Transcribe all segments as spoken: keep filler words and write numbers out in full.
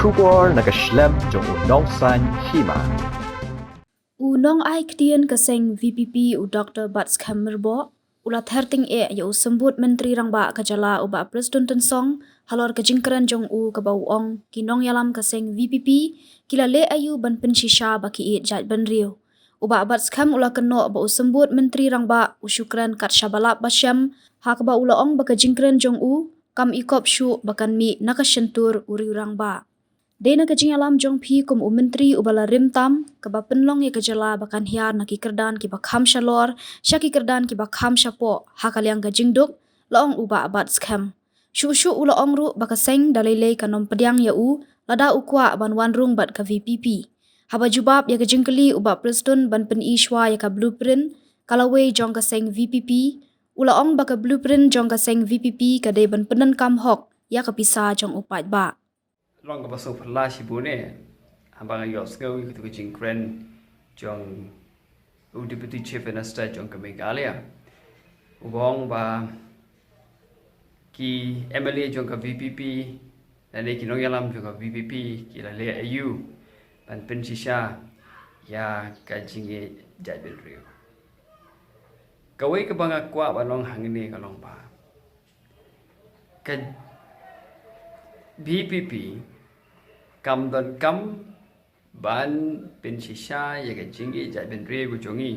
Khubor na ka shlem jong u nongsan hima. U nong ai ktien ka seng V P P u Doctor Batskhem Myrboh u la ther tyngeh ïa u symbud Myntri Rangbah ka jylla u Bah Prestone Tynsong halor ka jingkren jong u kaba u ong ki nongïalam ka seng V P P ki la leh aïu ban pynshisha ba ki ïeit jaitbynriew. U Bah Batskhem u la kynnoh ba u symbud Myntri Rangbah u shu kren kat shaba lap ba shem, ha kaba u la ong ba ka jingkren jong u kam ikop shuh ba kan mih na ka shyntur u riew rangbah. Dei na ka jingïalam jong phi kum u Myntri uba la rim tam, kaba pynlong ïa ka jylla ba kan hiar na ki kyrdan kiba kham shalor sha ki kyrdan kiba kham shapoh ha ka liang ka jingduk, la ong u Bah Batskhem. Shuh shuh u la ong ruh ba ka seng da lei lei kan ym pdiang ïa u lada u kwah ban wan rung bad ka V P P. Haba jubab ïa ka jingkylli u Bah Prestone ban pyni shuwa ïa ka blueprint ka lawei jong ka seng V P P, u la ong ba ka blueprint jong ka seng V P P ka dei ban pyndonkam hok ïa ka pisa jong u paidbah. Long kaba sngewphylla shibun eh haba nga ïohsngew ïa katu ka jingkren jong u Deputy Chief Minister jong ka Meghalaya, uba ong ba ki M L A jong ka V P P lane ki nongïalam jong ka V P P ki la leh aïu ban pynshisha ïa ka jingïeit jaitbynriew. Kawei kaba nga kwah ban ong hangne ka long ba ka V P P kam donkam ban pynshisha ïa ka jingïeit jaitbynriew ka jong ngi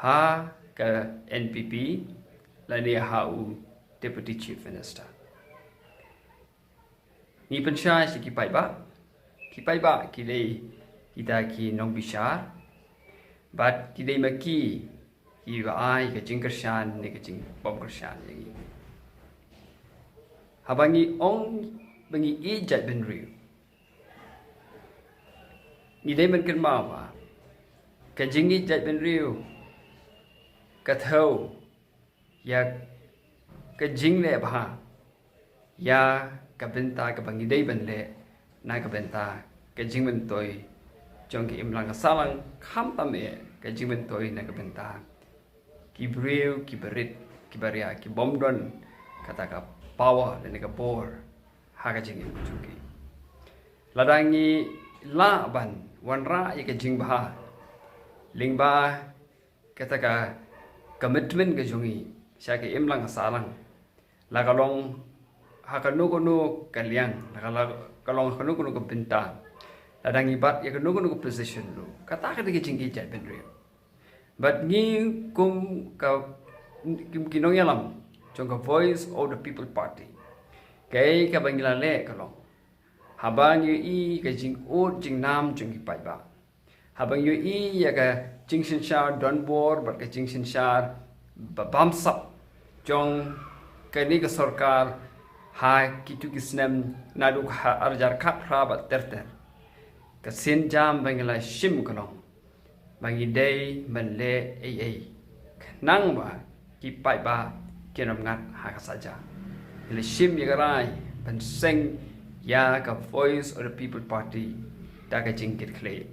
ha ka N P P lane ha u Deputy Chief Minister. Ngi pynshai sha ki paidbah, ki paidbah ki dei kita ki nongbishar bad ki dei ma ki kiba ai ka jingkyrshan ne ka jingbymkyrshan ïa ngi. Haba ngi ong ba ngi ïeit jaitbynriew, ngi dei ban kynmaw ba ka jingïeit jaitbynriew ka thew ïa ka jingleh bha ïa ka bynta kaba ngi dei ban leh na ka bynta ka jingmyntoi jong ka imlang ka sahlang, khamtam eh ka jingmyntoi na ka bynta ki briew kiba rit kiba ria kibym don kata ka power lane ka bor ha ka jingim jong ki. Lada ngi lah ban wanrah ïa ka jingbha lyngba kata ka commitment ka jong ngi sha ka imlang ka sahlang, la ka long ha kano kano ka liang, la ka, la ka long ha kano kano ka bynta, lada ngi bat ïa kano kano ka position ruh, kata ka dei ka jingïeit jaitbynriew. Bad ngi kum ka, kum ki nongïalam jong ka Voice of the People Party, kaei kaba ngi la leh ka long haba ngi ïohi ka jingud jingnam jong ki paidbah, haba ngi ïohi ïa ka jingsynshar donbor bad ka jingsynshar ba bamsap jong kane ka sorkar ha kitu ki snem naduh ha arhajar khatphra bad ter ter, ka sienjam ba ngi la shim ka long ba ngi dei ban leh ei ei khnang ba ki paidbah kin ym ngat ha ka saja. Ngi la shim ïa ka rai ban seng ïa ka Voice of the People Party da ka jingkitkhlieh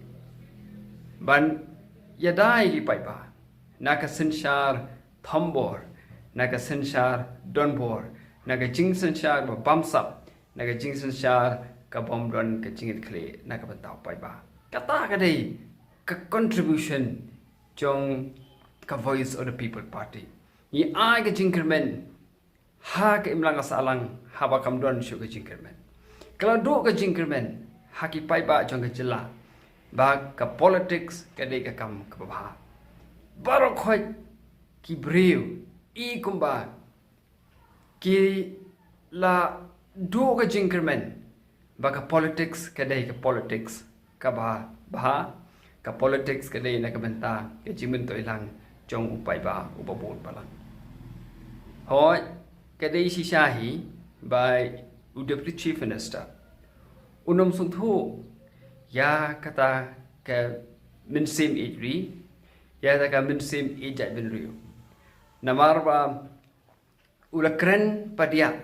ban ïada ïa ki paidbah na ka synshar thombor, na ka synshar donbor, na ka jingsynshar ba bamsap, na ka jingsynshar ka bym don ka jingkitkhlieh na ka bynta u paidbah. Kata ka dei ka contribution jong ka Voice of the People Party. Ngi ai ka jingkyrmen ha ka imlang ka sahlang haba kam don shuh ka jingkyrmen. Ka la duh ka jingkyrmen ha ki paidbah jong ka jylla ba ka politics ka dei ka kam kaba bha. Baroh khoit ki briew i kumba ki la duh ka jingkyrmen ba ka politics ka dei ka politics kaba bha, ka politics ka dei na ka bynta ka jingmyntoi lang jong u paidbah uba bun balang. Hooid, ka dei shisha hi ba u Deputy Chief Minister un ym sngewthuh ïa kata ka mynsiem ïeit ri, ïa kata ka mynsiem ïeit jaitbynriew. Namar ba u la kren padiah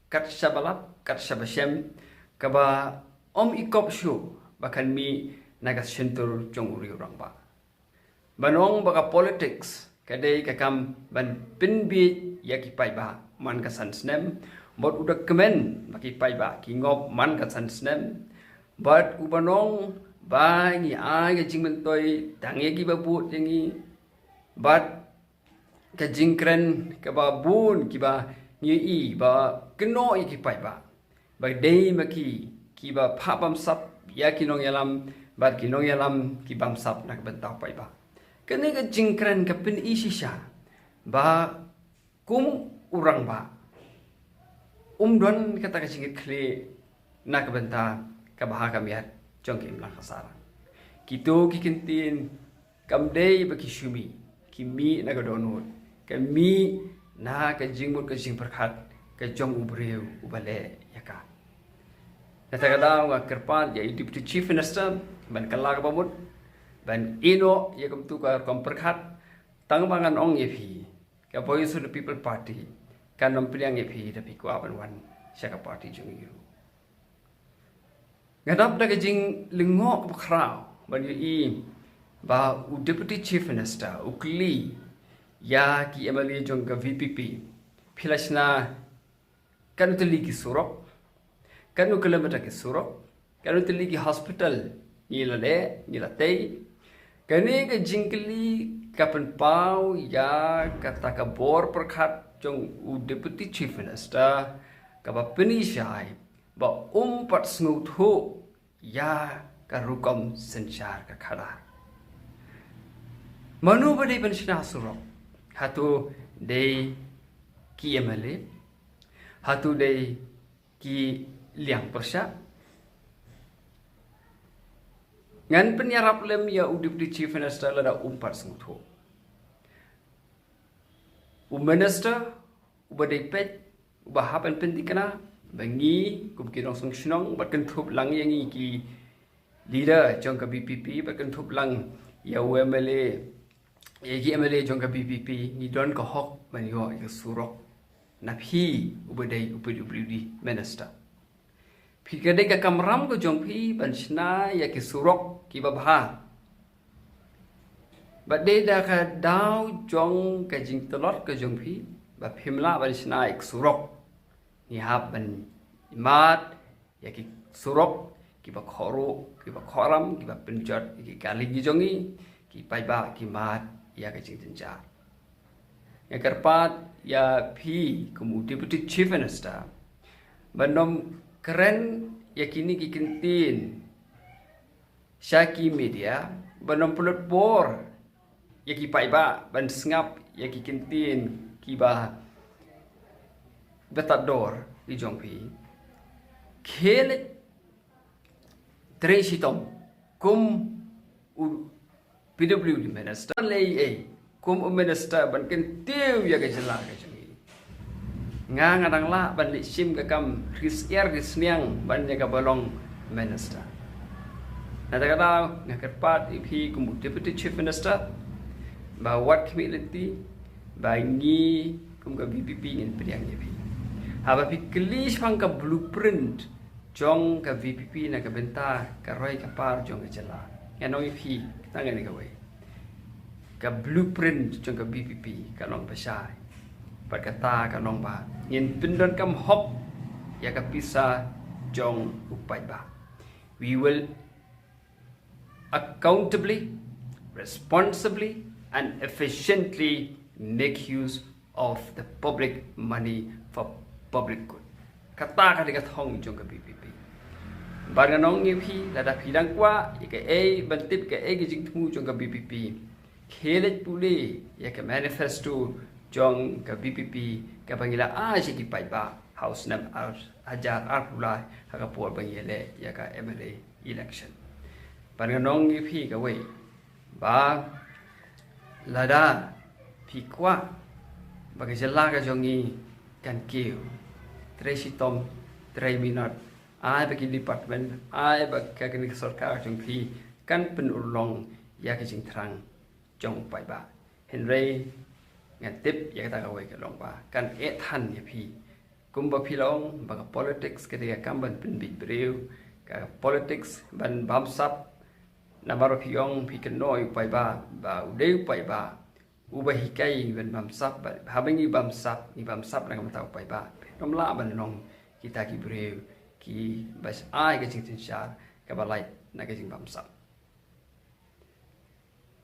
kat shaba lap kat shaba shem, kaba ym ikop shuh ba kan mih na ka shyntur jong u riew rangbah. Ban ong ba ka politics ka dei ka kam ban pynbiej ïa ki paidbah man ka san snem, Bad u da kmen ba ki paidbah ki ngop man ka san snem. Bad u ba ong ba ngi ai ka jingmyntoi tang ïa ki ba vote ïa ngi. Bad ka jingkren kaba bun kiba ngi i ba kynnoh ïa ki paidbah ba dei ma ki kiba phah bamsap ïa ki nongïalam, bad ki nongïalam ki bamsap na ka bynta u paidbah. Kane ka jingkren ka pyni shisha ba kum u rangbah um don kata ka jingkitkhlieh na ka bynta ka bha ka miat jong ki imlang ka sahlang. Kito ki ktien kam dei ba ki shu mih, ki mih na ka dohnud, ka mih na ka jingmut ka jingpyrkhat ka jong u briew uba leh ïa ka. Na kata ka daw nga kyrpad ïa i Deputy Chief Minister ban kylla kaba mut, ban ïehnoh ïa kumtu ka rukom pyrkhat. Tang ba ngan ong ïa phi, ka Voice of the People Party kan ym pdiang ïa phi da phi kwah ban wan sha ka party jong ngi ruh. Nga dap da ka jinglyngngoh kaba khraw ban ïohi ba u Deputy Chief Minister u kylli ïa ki M L A jong ka V P P, phi la shna katno tylli ki surok, katno kilometer ki surok, katno tylli ki hospital ngi la leh, ngi la tei. Kane ka jingkylli ka pynpaw ïa kata ka bor pyrkhat jong u Deputy Chief Minister kaba pyni shai ba um pat sngewthuh ïa ka rukom synshar ka khadar. Mano ba dei ban shna surok? Hato dei ki M L A? Hato dei ki liang pyrshah? Ngan pynïarap lem ïa u Deputy Chief Minister lada um pat sngewthuh. U Minister uba dei peit, uba hap ban pynthikna ba ngi kum ki nongseng shnong bad kynthup lang ïa ngi ki leader jong ka V P P bad kynthup lang ïa u M L A, ïa ki M L A jong ka V P P, ngi don ka hok ban ïoh ïa ka surok na phi uba dei u P W D Minister. Phi ka dei ka kamram ka jong phi ban shna ïa ki surok kiba bha. Bad dei da ka daw jong ka jingtlot ka jong phi ba phim lah ban shna ïa ki surok. Ngi hap ban mad ïa ki surok kiba khohruh, kiba khohram, kiba pynjot ïa ki kali ki jong ngi, ki paidbah ki mad ïa ka jingjynjar. Nga kyrpad ïa phi kum u Deputy Chief Minister ban ym kren ïa kine ki ktien sha ki media, ban ym pynlut bor ïa ki paidbah ban sngap ïa ki ktien kiba btad dor ki jong phi. Khie leit trei shitom kum u P W D Minister, lei ei kum u Minister ban kyntiew ïa ka jylla ka jong ngi. Nga, nga dang lah ban leit shim ka kam ri syiar ri sniang ban ïa kaba long Minister. Na kata ka daw nga kyrpad ïa phi kum u Deputy Chief Minister ba wat khmih lynti, ba ngi kum ka V P P ngin pdiang ïa phi. Haba phi kylli shaphang ka blueprint jong ka V P P na ka bynta ka roi ka par jong ka jylla, ngan ong ïa phi tang kane kawei: ka blueprint jong ka V P P ka long ba shai. Bad kata ka long ba ngin pyndonkam hok ïa ka pisa jong u paidbah. We will accountably, responsibly and efficiently make use of the public money for public good. Kata ka dei ka thong jong ka V P P. Bad ngan ong ïa phi, lada phi dang kwah ïa kaei ban tip kaei ka jingthmu jong ka V P P, khie leit pule ïa ka manifesto jong ka V P P kaba ngi la ai sha ki paidbah ha u snem ar hajar arphew lai, ha ka por ba ngi leh ïa ka M L A election. Bad ngan ong ïa phi kawei, ba lada phi kwah ba ka jylla ka jong ngi kan kiew, trei shitom, trei minot, ai ba ki department, ai ba ka kane ka sorkar jong phi kan pynurlong ïa ka jingthrang jong u paidbah. Hynrei ngan tip ïa kata kawei ka long ba kan eh than ïa phi. Kumba phi la ong ba ka politics ka dei ka kam ban pynbeit briew, ka politics ban bamsap. Namar phi ong phi kynnoh ïa u paidbah ba u dei u paidbah uba hikai ngi ban bamsap, ba haba ngi bamsap, ngi bamsap na ka bynta u paidbah. Kam lah ban long kita ki briew kiba ai ka jingsynshar kaba lait na ka jingbamsap.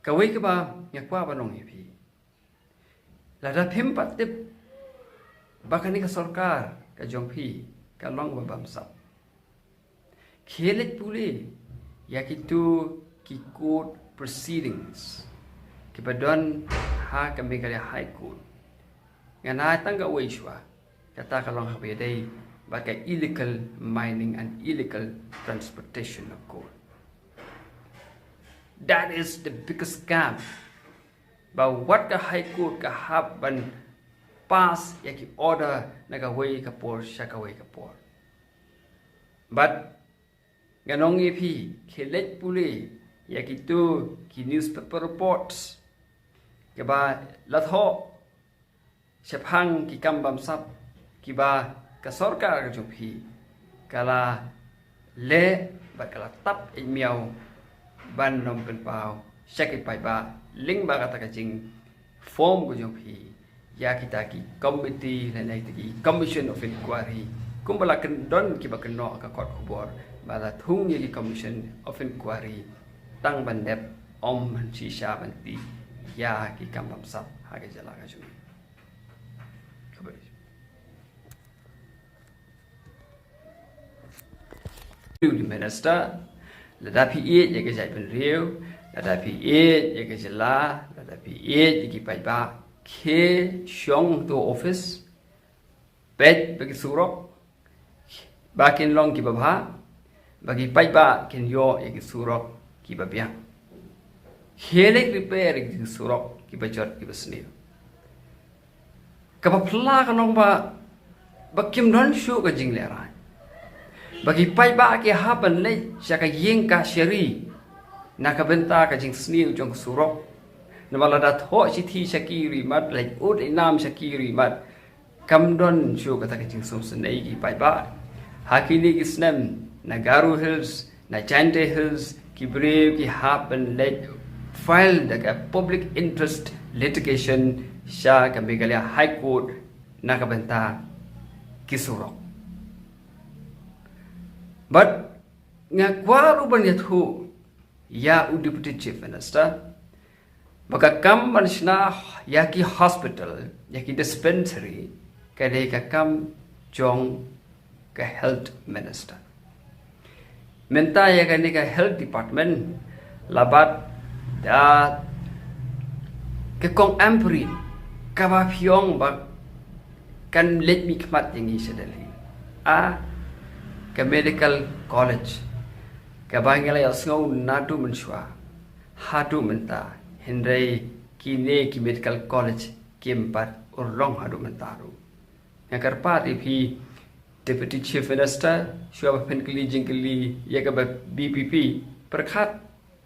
Kawei kaba nga kwah ban ong ïa phi, lada phim pat tip ba kane ka sorkar ka jong phi ka long ba bamsap, khie leit pule ïa kito ki court proceedings kiba don ha ka Meghalaya High Court. Ngan ai tang kawei shuwa, kata ka long kaba ïadei bad ka illegal mining and illegal transportation of coal. That is the biggest scam. Ba wat ka High Court ka hap ban pass ïa ki order na kawei ka por sha kawei ka por. But ngan ong ïa phi, khie leit pule ïa kito ki newspaper reports kiba la thoh shaphang ki kam bamsap kiba ka sorkar ka jong phi ka la leh bad ka la tap ïa miaw ban ym pynpaw sha ki paidbah lyngba kata ka jingform ka jong phi ïa kita ki committee lane kita ki commission of inquiry, kumba la kyndon kiba kynnoh ka kot khubor ba la thung ïa ki commission of inquiry tang ban dep, ym ban shisha ban tih ïa ki kam bamsap ha ka jylla ka jong ngi. Deputy Minister, lada phi ïeit ïa ka jaitbynriew, lada phi ïeit ïa ka jylla, lada phi ïeit ïa ki paidbah, khie shong to office, peit ba ki surok ba kin long kiba bha, ba ki paidbah kin ïoh ïa ki surok kiba biang. Khie leit repair ïa ki surok kiba jot kiba sniew. Kaba phylla ka long ba, ba kim don shuh ka jinglehrain. Ba ki paidbah ki hap ban leit sha ka ïing kashari na ka bynta ka jingsniew jong ka surok. Namar lada thoh shithi sha ki ruh imat, leit ud leit nam sha ki ruh imat, kam don shuh kata ka jingsngewsynei ki paidbah. Ha kine ki snem na Garo Hills, na Jaintia Hills, ki briew ki hap ban leit file da ka public interest litigation sha ka Meghalaya High Court na ka bynta ki surok. But nga kwah ruh ban ïathuh ïa u Deputy Chief Minister ba ka kam ban shna ïa ki hospital, ïa ki dispensary, ka dei ka kam jong ka Health Minister. Mynta ïa kane ka Health Department la bat da ka kong Ampareen, kaba phi ong ba kan leit mihkhmat ïa ngi sha Delhi. A, ka Medical College kaba ngi la ïohsngew naduh mynshuwa haduh mynta, hynrei kine ki Medical College kim pat urlong haduh mynta ruh. Nga kyrpad ïa phi Deputy Chief Minister, shuwa ba phin kylli jingkylli ïa kaba B P P, pyrkhat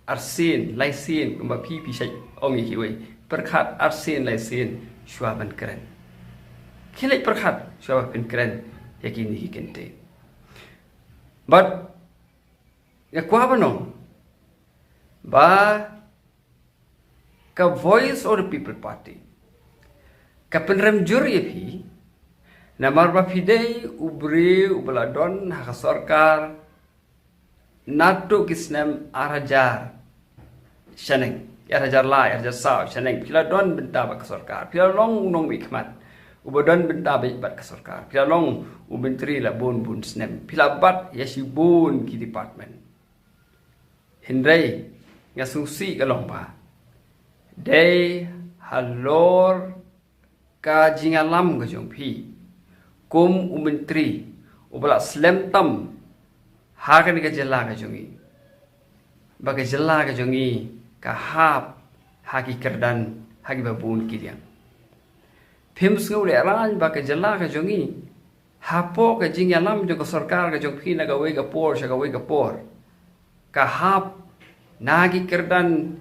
arsien laisien, kumba phi phi shait ong ïa kiwei, pyrkhat arsien laisien shuwa ban kren. Khie leit pyrkhat shuwa ba phin kren ïa kine ki kyntien. But nga kwah ban ong ba ka Voice of the People Party ka pynrem jur ïa phi, namar ba phi dei u briew uba la don ha ka sorkar naduh ki snem ar hajar shaneng, ar hajar lai, ar hajar saw shaneng, phi la don bynta bad ka sorkar, phi la long u nongmihkhmat uba don bynta bad ka sorkar, phi la long u myntri la bun bun snem, phi la bat ïa shibun ki department. Hynrei nga sngewsih ka long ba dei halor ka jingïalam ka jong phi kum u myntri uba la slem tam ha kane ka jylla ka jong ngi, ba ka jylla ka jong ngi ka hap ha ki kyrdan ha kiba bun ki liang. Phim sngew lehrain ba ka jylla ka jong ngi hapoh ka jingïalam jong ka sorkar ka jong phi na kawei ka por sha kawei ka por ka hap na ki kyrdan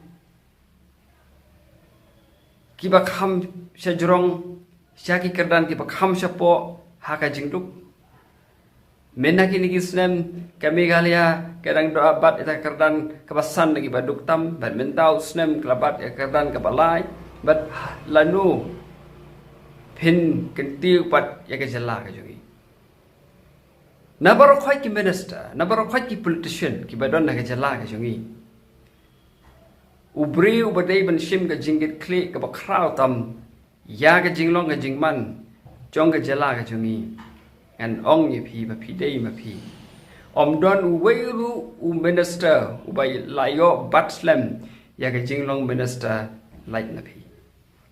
kiba kham shajrong sha ki kyrdan kiba kham shapoh ha ka jingduk. Mynta kine ki snem ka Meghalaya ka dang da bat ïa ka kyrdan kaba san na kiba duk tam, bad mynta u snem ka la bat ïa ka kyrdan kaba lai, bad lano phin kyntiew pat ïa ka jylla ka jong ngi. Na baroh khoit ki minister, na baroh khoit ki politician kiba don ha ka jylla ka jong ngi, u briew uba dei ban shim ka jingkitkhlieh kaba khraw tam ïa ka jinglong ka jingman jong ka jylla ka jong ngi, ngan ong ïa phi ba phi dei ma phi. Ym don uwei ruh u minister uba la ïoh bat slem ïa ka jinglong minister lait na phi.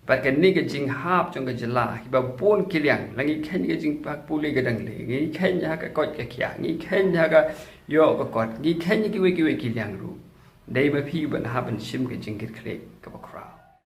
Bad kane ka jinghap jong ka jylla, kiba bun ki liang, la ngi kheiñ ka jingpule ka dang leh, ngi kheiñ ha ka koit ka khiah, ngi kheiñ ha ka ïoh ka kot, ngi kheiñ kiwei kiwei ki liang ruh, dei ma phi ban hap ban shim ka jingkitkhlieh kaba khraw.